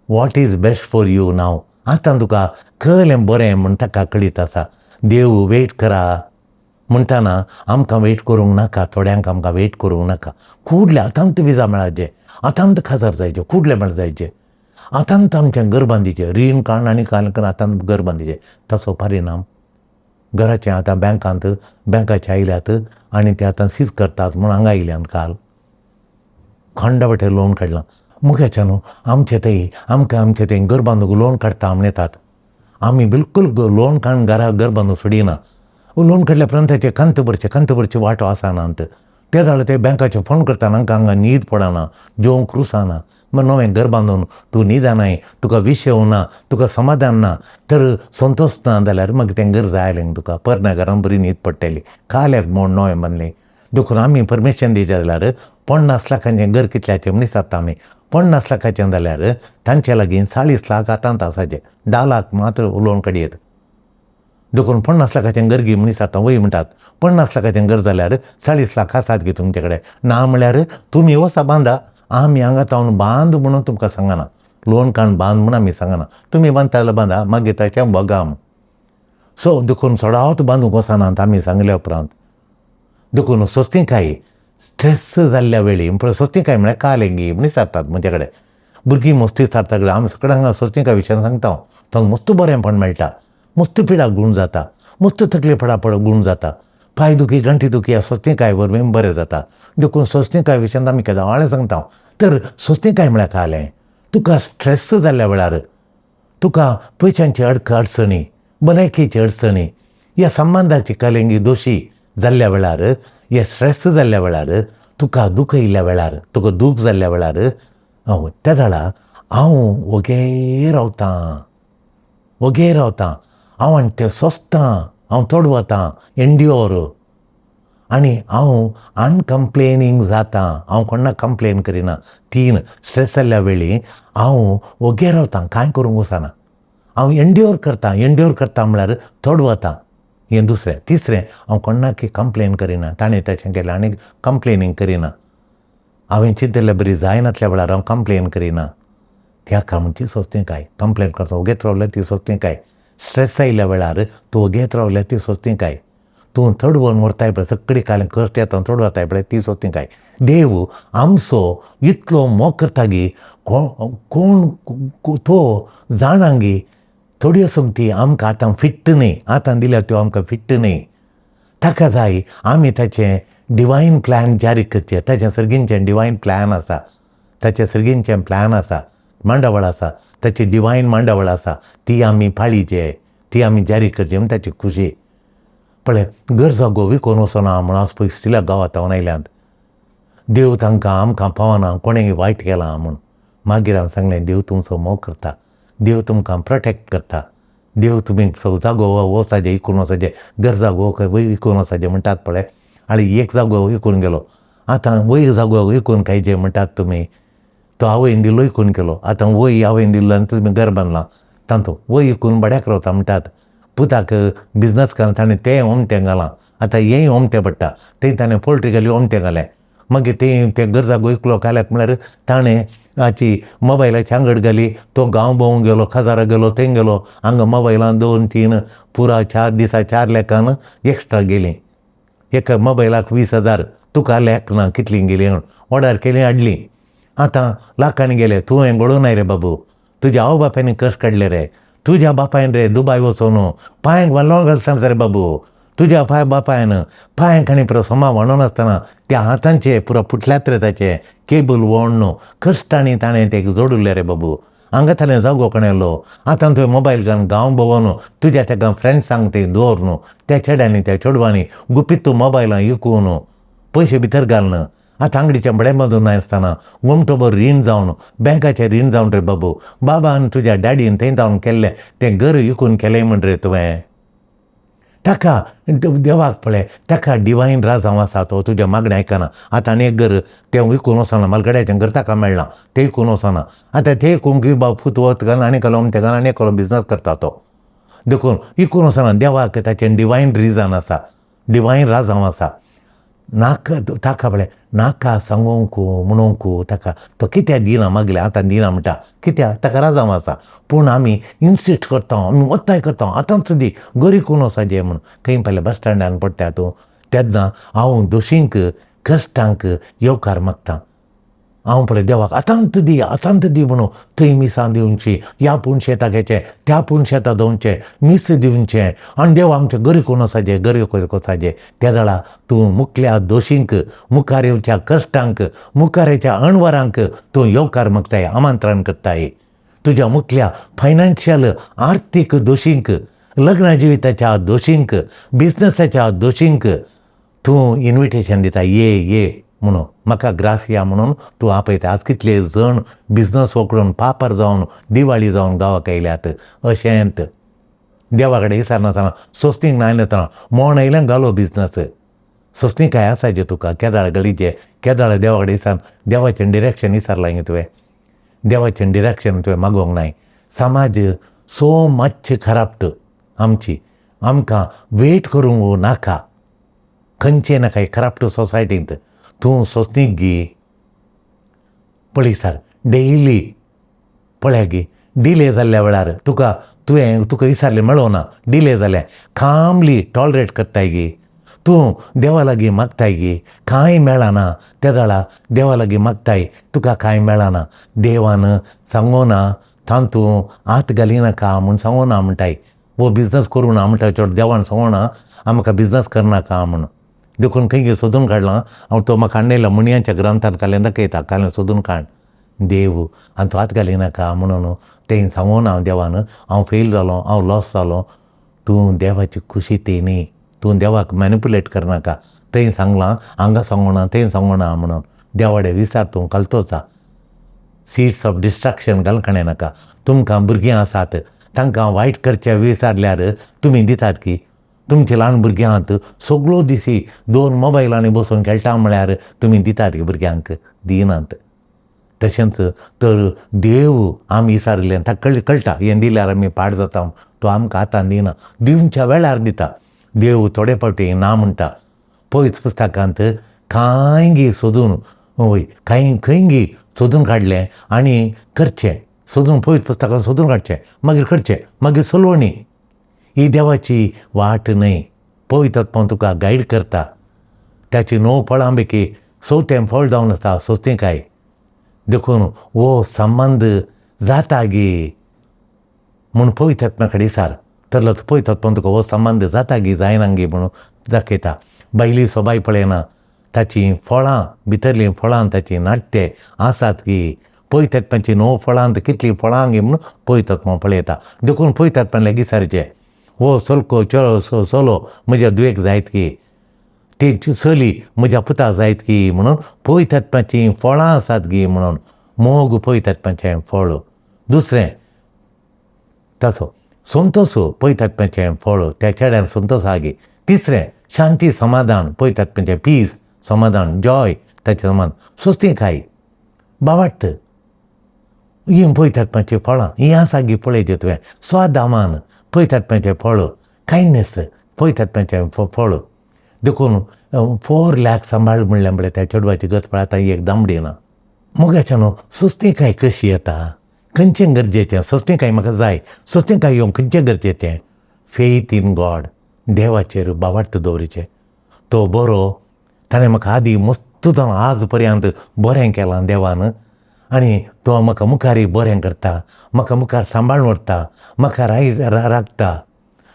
What is best for you now. आतां तुका कळ्ळें बरें म्हूण ताका कळीत आसा. देव वेट करा म्हणटाना आमकां वेट करूंक नाका, थोड्यांक आमकां वेट करूंक नाका. कुडले आतांत विजा मेळाचे, आतांत खाजार जायचे, कुडले मेळ जायचे, आतांत आमचें घर बांदिचें, रीण काडून आनी काडून आतांत घर बांदिचें. ताचो परिणाम घराचें आतां बँकांत बँकाचे आयल्यात आनी ते आतां सीज करतात म्हूण हांगा आयल्यात. काल खंडा वाटेर लोन काडलां मुखाच्या न्हू आमचे थंय आमकां आमचे थंय घर बांदूंक लोन काडटा म्हण येतात. आमी बिलकूल लोन काडून घरा घर बांदूंक सोडिना. लोन काडल्या उपरांत ताचे कंत भरचे, कंत भरचे वांटो आसनात. ते जाल्यार ते बँकाचे फोन करता, आमकां हांगा न्हीद पडना, जेवंक रुचना, मागीर नवें घर बांदून तूं न्हिदनाय, तुका विशेव ना, तुका समाधान ना, तर संतोश ना जाल्यार मागीर तें घर जाय आसलें तुका, पोरण्या घरान बरी न्हीद पडटली. काल्याक म्हूण नवें बांदलें. देखून आमी परमिशन दिवचें जाल्यार 50 लाखांचें घर कितल्याचें म्हूण विचारता आमी. 50 लाखाचें जाल्यार तांचे लागीं 40 लाख हातांत आसाचे, 10 लाख मात्र लोन काडयेत. देखून 50 लाखाचें घर घे म्हूण विचारता, वय म्हणटात 50 लाखाचें घर जाल्यार 40 लाख आसात गे तुमचे कडेन, ना म्हळ्यार तुमी वसा बांदा, आमी हांगा तावन बांद म्हणून तुमकां सांगना, लोन काडून बांद म्हूण आमी सांगना, तुमी बांदता जाल्यार बांदा, मागीर ताचें बघा. सो देखून चडावत बांदूंक वचनात आमी सांगल्या उपरांत. देखून सोस्तिकाय स्ट्रेस जाल्ल्या वेळी, पूण सोस्तिकाय म्हळ्यार कालेंगी म्हूण विचारतात म्हजे कडेन भुरगीं मस्ती विचारता. आमी सगळ्या हांगा सोस्तिकाय विशयान सांगता हांव, थंय मस्त बरेंपण मेळटा, मस्त पिडाक गूण जाता, मस्त तकले पडापड गूण जाता, पांय दुखी गांठी दुखी ह्या सोस्तिकाय वरवीं बरें जाता. देखून सोस्तिकाय विशयान आमी केदाळे सांगता हांव. तर सोस्तिकाय म्हळ्यार कालें तुका स्ट्रेस जाल्ल्या वेळार, तुका पयशांची अडचणी, भलायकेची अडचणी, ह्या संबंदाची कलेंगी दोशी जाल्ल्या वेळार, हे स्ट्रेस जाल्ल्या वेळार, तुका दुखयल्ल्या वेळार, तुका दूख जाल्ल्या वेळार, त्या जाणा हांव वोगे रावतां, वोगे रावतां, हांव आनी तें सोंसतां, हांव थोड वतां एन्ड्योर, आनी हांव अनकम्प्लेनींग जाता, हांव कोणाक कंप्लेन करिना. 3 स्ट्रेस जाल्ल्या वेळी हांव वोगे रावतां, कांय करूंक वचना, हांव एन्ड्योर करतां. एन्ड्योर करता म्हळ्यार थोड वता, हें दुसरें. तिसरें, हांव कोणाक कंप्लेन करिना, ताणें तशें केलें आनी कंप्लेनींग करिना, हांवें चिंतिल्ले बरी जायनातल्या वेळार हांव कंप्लेन करिना. त्या कामाची सोंसतिकाय. कंप्लेन करता वगेत रावल्यार ती सोंसतिकाय. स्ट्रेस आयिल्ल्या वेळार तूं वगेत रावल्यार ती सोंसतिकाय. तूं थोड भोवन मरताय पळय, सगळी काल कश्ट येता थोड वताय पळय, ती सोंसतिकाय. देव आमचो इतलो मोग करता गी कोण तो जाणा गी थोड्यो संगती आमकां आतां फिट्ट न्हय, आतां दिल्यार त्यो आमकां फिट्ट न्हय. ताका जाय आमी ताचें डिवायन प्लॅन जारी करचें. ताचें सर्गींचें डिवायन प्लॅन आसा, ताचें सर्गींचें प्लॅन आसा, मांडावळ आसा, ताची डिवायन मांडावळ आसा, ती आमी पाळीचे, ती आमी जारी करची म्हण ताची खुशी. पळय घर जागो विकून वचना म्हूण आज पयसुल्ल्या गांवांत आयल्यात. देव तांकां आमकां पावना, कोणें वायट केलां म्हूण. मागीर हांवें सांगलें, देव तुमचो मोग करता, देव तुमकां प्रोटेक्ट करता, देव तुमी जागो वचाजे इकून वचाजे, घर जागो वय विकून वचाजे म्हणटात पळय. आनी एक जागो विकून गेलो, आतां वय जागो विकून खायचे म्हणटात तुमी, तो आवयन दिलो विकून केलो, आतां वय आवयन दिल्लो आनी तुमी घर बांदलां, तांतू वय विकून बड्याक रावता म्हणटात. पुताक बिजनस घालून ताणें तें ओमतें घालां, आतां हेंय ओमतें पडटा, थंय ताणें पोल्ट्री घाली ओमतें घालें, मागीर तें तें घर जागो विकलो काल्याक म्हळ्यार ताणें हाची मोबायलाची आंगड घाली, तो गांव भोंवूंक गेलो, खाजारा गेलो, थंय गेलो, हांगा मोबायलान 2 3 पुरा 4 दिसा 4 लेखान एक्स्ट्रा गेलीं. एका मोबायलाक 20,000, तुका लेख ना कितलीं गेलीं म्हूण ऑर्डर केली हाडली. आतां लाखांनी गेले, तुवें घडोवंक नाय रे बाबू, तुज्या आवय बापायन कश्ट काडले रे, तुज्या बापायन रे दुबाय वचून पांयांक वालोण घालता रे बाबू, तुज्या पांय बापायन पांयांक आनी पुरो सोमा व्हाणून आसतना त्या हातांचे पुरो फुटल्यात रे, ताचे केबल ओडून कश्टांनी ताणें ते जोडुल्ले रे बाबू. हांगा ताणें जागो कणेलो, आतां तुवें मोबायल घालून गांव भोंवन तुज्या तेका फ्रेंड्सांक ते दवर न्हू, त्या चेड्यांनी त्या चेडवांनी गुपीत तूं मोबायलां विकून पयशे भितर घालून आतां आंगडीच्या बड्या मदून नासतना गोमटोबर रीण जावन बँकाचें रीण जावन रे बाबू, बाबान तुज्या डॅडीन थंय जावन केल्लें तें घर विकून केलें म्हण रे तुवें. ताका देवाक पळय, ताका डिवायन राजांव आसा, तो तुज्या मागणें आयकना. आतां आनी एक घर तें विकून वचना, मालगड्याचें घर ताका मेळ्ळां, तें विकून वचना. आतां तें विकूंक बाब पूत वत घालून आनी एकलो तें घालून आनी एकलो बिजनस करता तो. देखून विकून वचना, देवाक ताचें डिवायन रिजन आसा, डिवायन राजांव आसा. नाका ताका पळय नाका सांगूंक म्हणूंक ताका तो कित्याक दिना मागलें आतां दिना म्हणटा कित्याक ताका राजांव आसा पूण आमी इन्सिस्ट करता, आमी ओत्ताय करता आतांच दी गरी कोण वचाचें म्हूण. खंय पळय बस स्टँडान पडटा तूं तेन्ना हांव दोशींक कश्टांक येवकार मागता. हांव पळय देवाक आतांत दी आतांत दी म्हणून थंय मिसां दिवची, ह्या पूण शेतां घेचें, त्या पूण शेतां दवचें, मीस दिवचें आनी देव आमचें गरी कोण वचाचें गरी वचाचें. त्या वेळार तूं मुखल्या दोशींक मुखार येवच्या कश्टांक मुखार येवच्या अणवरांक तूं येवकार मागताय, आमंत्रण करताय. तुज्या मुखल्या फायनान्शियल आर्थीक दोशींक, लग्न जिविताच्या दोशींक, बिजनसाच्या दोशींक तूं इन्विटेशन दिता, ये ये म्हणून म्हाका ग्रासिया म्हणून तूं आपयता. आज कितले जण बिजनस वकडून पापर जावन दिवाळी जावन गांवाक आयल्यात. अशेंत देवा कडेन विसरनासतना सोंसणीक नायनासतना मोण आयलें घालो बिजनस. सोंसणीक काय आसाचें तुका केदाळ गळीचें केदाळ देवा कडेन विसर देवाचें डिरेक्शन विसरलां गे तुवें, देवाचें डिरेक्शन तुवें मागोवंक नाय. समाज सो मच करप्ट आमची, आमकां वेट करूंक नाका खंयचें नाका करप्ट सोसायटींत. तूं सोंसणीक गी पळय सर डेली पळय गी डिले जाल्ल्या वेळार तुका तुवें तुका विचारलें मेळोना डिले जालें कामली टॉलरेट करताय गी, तूं देवा लागीं मागताय गी कांय मेळना त्या वेळार देवा लागीं मागताय तुका कांय मेळना. देवान सांगोना तातूं हात घालिनाका म्हूण सांगोना म्हणटाय, वो बिजनस करूं ना म्हणटा चड देवान सांगोना आमकां बिजनस करनाका म्हूण. देखून खंय सोदून काडलां हांव तो म्हाका हाडलेलो मुणयांच्या ग्रंथान काल्यान दाखयता काल्यान सोदून काड देव आनी तो हात घालिनाका म्हणून तें सांगून देवान हांव फेल जालो हांव लॉस जालो. तूं देवाची खुशी ती न्ही, तूं देवाक मॅनिपुलेट करनाका. थंय सांगलां हांगा सांगूना थंय सांगूना म्हणून देवाडे विचार तूं घालतोच. सीड्स ऑफ डिस्ट्रक्शन घालकणे नाका. तुमकां भुरगीं आसात तांकां वायट करचें विचारल्यार तुमी दितात की तुमचे ल्हान भुरगीं आहात सगळो दिसी 2 मोबायलांनी बसून खेळटा म्हळ्यार तुमी दितात की भुरग्यांक दिनात. तशेंच तर देव आमी विचारिल्लें ताका कळटा हें दिल्यार आमी पाड जाता, तो आमकां आतां दिना, दिवच्या वेळार दिता. देव थोडे फावटी ना म्हणटा. पयस पुस्तकांत कांय गी सोदून वय कांय खंय गी सोदून काडलें आनी करचें, सोदून पयस पुस्तकांत सोदून काडचें मागीर करचें मागीर सलवणी. ही देवाची वाट न्हय. पवित्र आत्मा तुका गायड करता. ताची 9 फळां पैकी चवथें फळ जावन आसा सोंसणीकाय. देखून हो संबंद जाता गी म्हूण पवित्र आत्म्या कडेन विचार तर पवित्र आत्मा तुका हो संबंद जाता गी जायना गी म्हणून दाखयता. बायली सोबाय पळयना ताचीं फळां भितरलीं फळां ताचीं नाट्य आसात की पवित्र आत्म्याचीं 9 फळां कितलीं फळां गी म्हणून पवित्र आत्मा पळयता. देखून पवित्र आत्म्यान लागीं सारचें हो सलको चलो चलो म्हज्या दुयेक जायत की ती चली म्हज्या पुता जायत की म्हणून पवित्र आत्म्याचीं फळां आसात गी म्हणून मोग पवित्र आत्म्याचें फळ. दुसरें ताचो संतोश पवित्र आत्म्याचें फळ त्या चेड्यान संतोश आहा गी. तिसरें शांती समाधान पवित्र आत्म्याचें पीस समाधान जॉय ताचें समाधान सोंसणीकाय बावार्थ हीं पवित्र आत्म्याचीं फळां हीं आसा गी पळयचें तुवें. स्वादामान पवित्र आत्म्याचें फळ, कायंडनेस पवित्र आत्म्याचें फळ. देखून 4 लाख सांबाळ म्हणलें म्हळ्यार त्या चेडवाची गत पळय आतां एक दामडी ना. मोगाच्या न्हू सोंसणीकाय कशी येता खंयचें गरजेचें सोंसणीकाय म्हाका जाय सोंसणीकाय येवंक खंयचें गरजेचें फेथ इन गॉड देवाचेर बावार्थ दवरिचें. तो बरो ताणें म्हाका आदीं मस्त जावन आज पर्यंत बरें केलां देवान आनी तो म्हाका मुखारय बरें करता, म्हाका मुखार सांबाळून व्हरता, म्हाका राखता,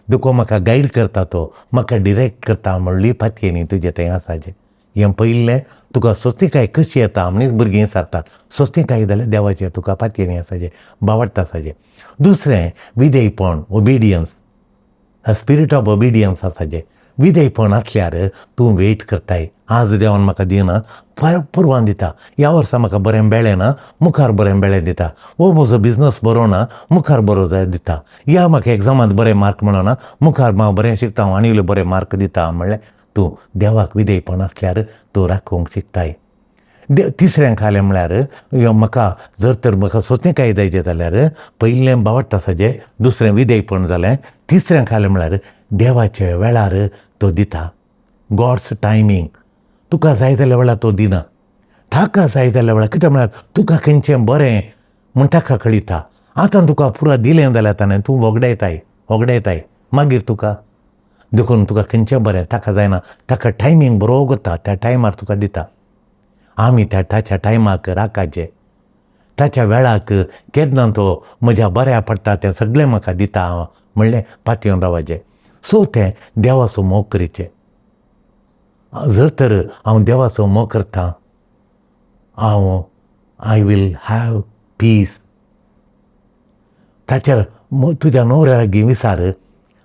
देखून म्हाका गायड करता, तो म्हाका डिरेक्ट करता म्हणली पातयेनी तुजें थंय आसाचें. हें पयलें तुका सोंसणीकाय कशी येता म्हणून भुरगीं विचारतात. सोंसणीकाय जाल्यार देवाचेर तुका पातयेनी आसाचें बावडटा आसाचें. दुसरें विधेयपण ओबिडियन्स, स्पिरीट ऑफ ओबिडियन्स आसाचें. विधेयपण आसल्यार तूं वेट करताय आज देवान म्हाका दिना पुरवान दिता, ह्या वर्सा म्हाका बरें मेळ्ळें ना मुखार बरें मेळ्ळें दिता, हो म्हजो बिजनस बरो ना मुखार बरो जाय दिता, ह्या म्हाका एग्जामांत बरें मार्क मेळना मुखार हांव बरें शिकता हांव आनी इल्ले बरे मार्क दिता म्हणल्यार तूं देवाक विधेयपण आसल्यार तूं राखूंक शिकताय. तिसरें खालें म्हळ्यार म्हाका जर तर म्हाका सोंसणीकाय जायचे जाल्यार पयलें बावडटा आसाचें, दुसरें विधेयपण जालें, तिसरें खालें म्हळ्यार देवाच्या वेळार तो दिता, गॉड्स टायमींग. तुका जाय जाल्या वेळार तो दिना. ताका जाय जाल्या वेळार, कित्याक म्हळ्यार तुका खंयचें बरें म्हूण ताका कळयता. आतां तुका पुरा दिलें जाल्यार ताणें तूं वगडायताय, वगडायताय मागीर तुका. देखून तुका खंयचें बरें ताका जायना. ताका टायमींग बरो करता, त्या टायमार तुका दिता. आमी त्या ताच्या टायमाक राखाचें, ताच्या वेळाक केन्ना तो म्हज्या बऱ्या पडटा तें सगळें म्हाका दिता म्हणलें पातयेवन रावपाचें. सो तें देवाचो मोग करीचें. जर तर हांव देवाचो मोग करता, हांव I will have piece. ताच्या तुज्या न्हवऱ्या लागीं विचार.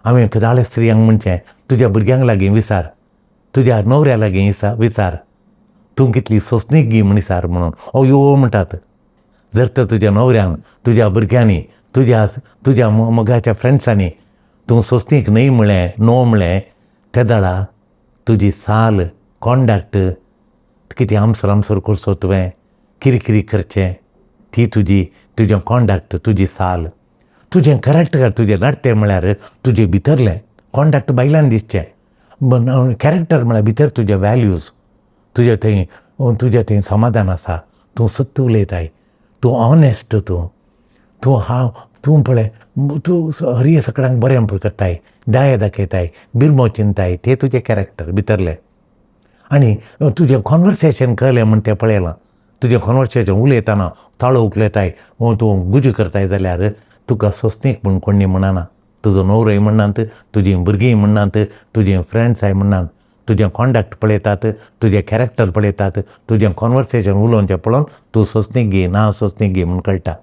हांवें जाळे स्त्रियांक म्हणचें, तुज्या भुरग्यांक लागीं विचार, तुज्या न्हवऱ्या लागीं विचार, तूं कितली सोंसणीक गी म्हण विचार म्हणून. अयो म्हणटात. जर तर तुज्या न्हवऱ्यान, तुज्या भुरग्यांनी, तुज्या तुज्या मोगाच्या फ्रेंड्सांनी तूं सोंसणीक न्हय म्हळें, नो म्हळें, तेदळा तुजी चाल, कॉन्डक्ट कितें आमसर आमसर करचो तुवें, किरकिरी करचें, ती तुजी, तुजें कॉन्डक्ट, तुजी चाल, तुजें कॅरेक्टर, तुजें नडतें म्हळ्यार तुजें भितरलें कॉन्डक्ट भायल्यान दिसचें. कॅरेक्टर म्हळ्यार भितर तुजे वॅल्यूज, तुजें थंय, तुजें थंय समाधान आसा, तूं सत्य उलयताय, तूं ऑनेस्ट, तूं तूं हांव तूं पळय तूं हरये सगळ्यांक बरें करताय, दया दाखयताय, बिरमो चिंताय, ते तुजें कॅरेक्टर भितरलें. आनी तुजें कॉन्वर्सेशन कळ्ळें म्हण तें पळयलां. तुजें कॉन्वर्सेशन उलयतना ताळो उखलयताय, तूं गुजी करताय जाल्यार तुका सोंसणीक म्हूण कोणी म्हणना. तुजो न्हवरोय म्हणनात, तुजीं भुरगीं म्हणनात, तुजीं फ्रेंड्साय म्हणनात. तुजें कॉन्डक्ट पळयतात, तुजें कॅरेक्टर पळयतात, तुजें कॉन्वर्सेशन उलोवचें पळोवन तूं सोंसणीक गी ना सोंसणीक गी म्हूण कळटा.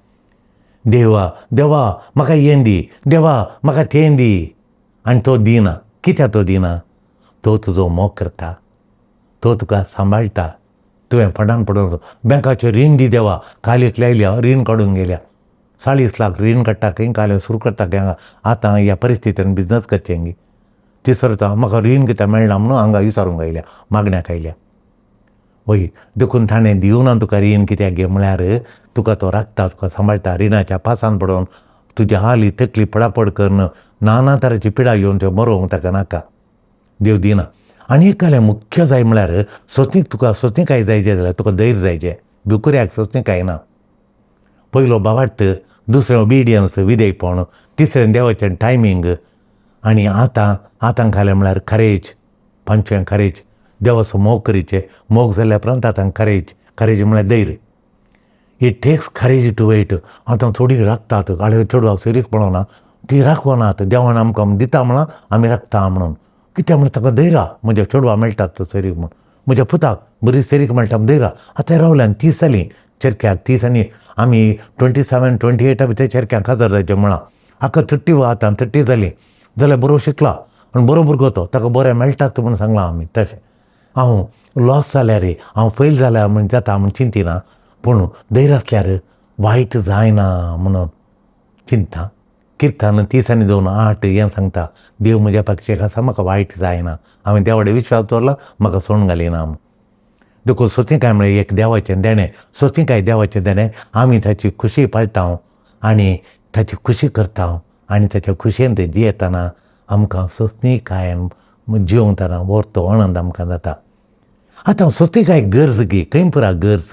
देवा देवा म्हाका हें दी, देवा म्हाका तें दी, आनी तो दिना. कित्याक तो दिना? तो तुजो मोग करता, तो तुका सांबाळटा. तुवें फटान पडून बँकाचेर रीण दी देवा, काल एकली आयल्या रीण काडून गेल्या, 40 लाख रीण काडटा खंय, काल सुरू करता खंय, आतां ह्या परिस्थितीन बिजनस करचें गी. तिसरो म्हाका रीण कित्याक मेळना म्हणून हांगा विचारूंक आयल्या, मागण्याक आयल्या. वय देखून ताणें दिवना तुका रीण कित्याक गे म्हळ्यार तुका तो राखता, तुका सांबाळटा. रिणाच्या पासान पडून तुजी हाली तकली पडापड करून नाना तरांची पिडा घेवन त्यो मरोवंक ताका नाका, देव दिना. आनी एक कालें मुख्य जाय म्हळ्यार सोंसणीक, तुका सोंसणीकाय जाय जाल्यार तुका धैर्य जायचें. भिकुऱ्याक सोंसणीकाय ना. पयलो भावार्थ, दुसरें ओबिडियन्स विधेयपण, तिसरें देवाचें टायमींग, आनी आतां आतां घालें म्हळ्यार करेज, पांचवें करेज, देवाचो मोग करीचें. मोग जाल्या उपरांत आतां करेज, करेज म्हळ्यार धैर्य. It takes courage to wait. आतां थोडीं राखतात, काळे चेडवाक सोयरीक पळोवना, ती राखवनात. देवान आमकां दिता म्हणून आमी राखता म्हणून. कित्याक म्हण ताका धैर्य, म्हज्या चेडवा मेळटात सोयरीक म्हूण, म्हज्या पुताक बरी सोयरीक मेळटा म्हूण धैर्य. आतां रावल्यान 30 जालीं चेरक्याक, 30 आनी आमी 27 28 भितर चेरक्यांक काजार जायचें म्हळां. हाका 30 आतां 30 जालीं जाल्यार बरो शिकला आनी बरो भुरगो तो, ताका बरें मेळटात म्हूण सांगलां आमी. तशें हांव लॉस जाल्यार, हांव फेल जाल्यार म्हूण जाता म्हूण चिंतिना, पूण धैर्य आसल्यार वायट जायना म्हणून चिंता. किर्तन 30 आनी 2 8 हें सांगता, देव म्हज्या पक्षाक आसा, म्हाका वायट जायना, हांवें देवा कडेन विश्वास दवरला, म्हाका सोडून घालिना. देखून सोंसणीकाय म्हळ्यार एक देवाचें देणें. सोंसणीकाय देवाचें देणें, आमी ताची खुशी पाळटा आनी ताची खुशी करता आनी ताच्या खुशयेन जियेतना आमकां सोंसणीकायेन जिवतना व्हरतो आनंद आमकां जाता. आतां सोंसणीकाय गरज गी, खंय पुरा गरज,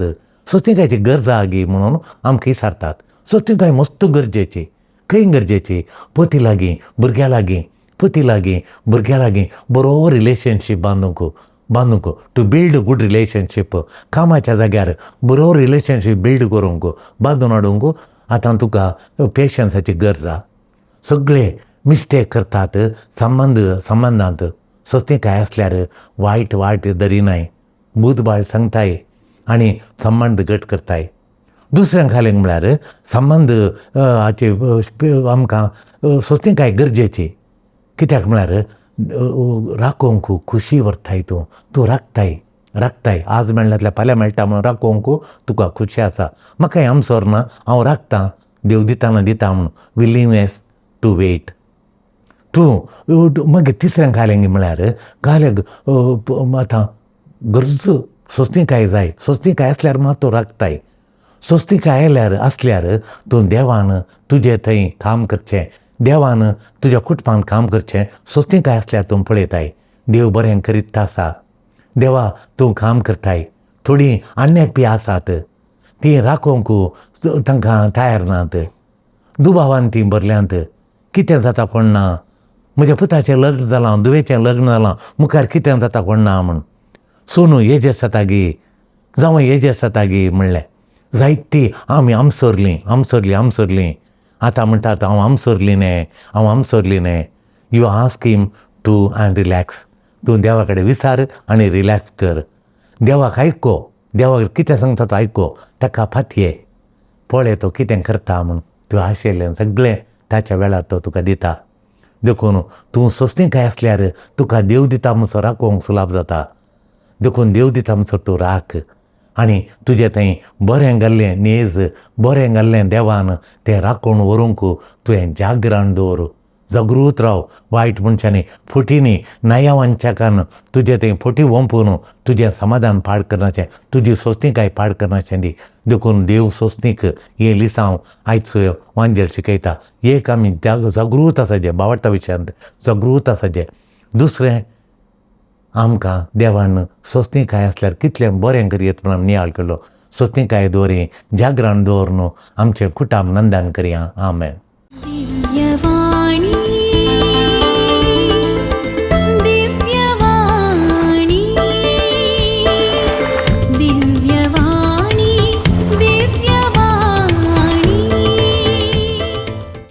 सोंसणीकायची गरज आहा गी म्हणून आमकां विचारतात. सोंसणीकाय मस्त गरजेची. खंय गरजेची? पती लागीं, भुरग्यां लागीं, पती लागीं, भुरग्यां लागीं बरो रिलेशनशीप बांदूंक, बांदूंक, टू बिल्ड गूड रिलेशनशीप. कामाच्या जाग्यार बरो रिलेशनशीप बिल्ड करूंक, बांदून हाडूंक आतां तुका पेशन्साची गरज आहा. सगळे मिस्टेक करतात संबंदांत. सोंसणीकाय आसल्यार वायट वायट धरिनाय, बुदबाळ सांगताय आनी संबंद घट करताय. दुसरें घालें म्हळ्यार संबंद हाचे आमकां सोंसणीकाय गरजेची. कित्याक म्हळ्यार राखोवंक खुशी व्हरताय तूं, तूं राखताय, राखताय. आज मेळना फाल्यां मेळटा म्हणून राखोवंक तुका खुशी आसा. म्हाका हें आमसर ना, हांव राखतां, देव दिताना दिता म्हणून, विलिंगनेस टू वेट. तूं मागीर तिसरें घालें म्हळ्यार घालें आतां गरज सोंसणीकाय जाय. सोंसणीकाय आसल्यार मात तूं राखताय. सोंसणीकाय आयल्यार आसल्यार तूं देवान तुजे थंय काम करचें, देवान तुज्या कुटुंबान काम करचें. सोंसणीकाय आसल्यार तूं पळयताय देव बरें करीत आसा, देवा तूं काम करताय. थोडीं आन्याक बी आसात, तीं राखोवंक तांकां तयार नात, दुबावान तीं भरल्यांत. कितें जाता कोण ना, म्हज्या पुताचें लग्न जालां, धुवेचें लग्न जालां, मुखार कितें जाता कोण ना म्हूण. सोनू एजेस जाता गी, जावं एजेस जाता गी म्हणलें. जायती आमी आमसरलीं आमसरलीं आमसरलीं. आतां म्हणटात हांव आमसरली न्ही, हांव आमसरली न्ही. You ask him to and relax. तूं देवा कडेन विचार आनी रिलॅक्स कर. देवाक आयको, देवाक कितें सांगता तो आयको, ताका फातये, पळय तो कितें करता म्हूण. तुवें आशिल्लें सगळें ताच्या वेळार तो तुका दिता. देखून तूं सोंसणीकाय आसल्यार तुका देव दिता म्हणसर राखोवंक सुलाभ जाता. देखून देव दिता म्हणसर तूं राख आनी तुजें थंय बरें घाल्लें नेज, बरें घाल्लें देवान तें राखून व्हरूंक तुवें जागरण दवर. जागृत राव. वायट मनशांनी फटींनी नया तुजें थंय फटी वोंपून तुजें समाधान पाड करनाचें, तुजी सोंसणीकाय पाड करनाचें दी. देखून देव सोंसणीक हें लिसांव आयज वांजेल शिकयता. एक आमी जागृत आसाचें बावडटा विशयांत जागृत आसाचें. दुसरें आमकां देवान सोंसणीकाय आसल्यार कितलें बरें करयत म्हूण आमी नियाळ केलो. सोंसणीकाय दवरी, जागरण दवर न्हू आमचें कुटाम नंदन करया. आमेन. दिव्यवाणी.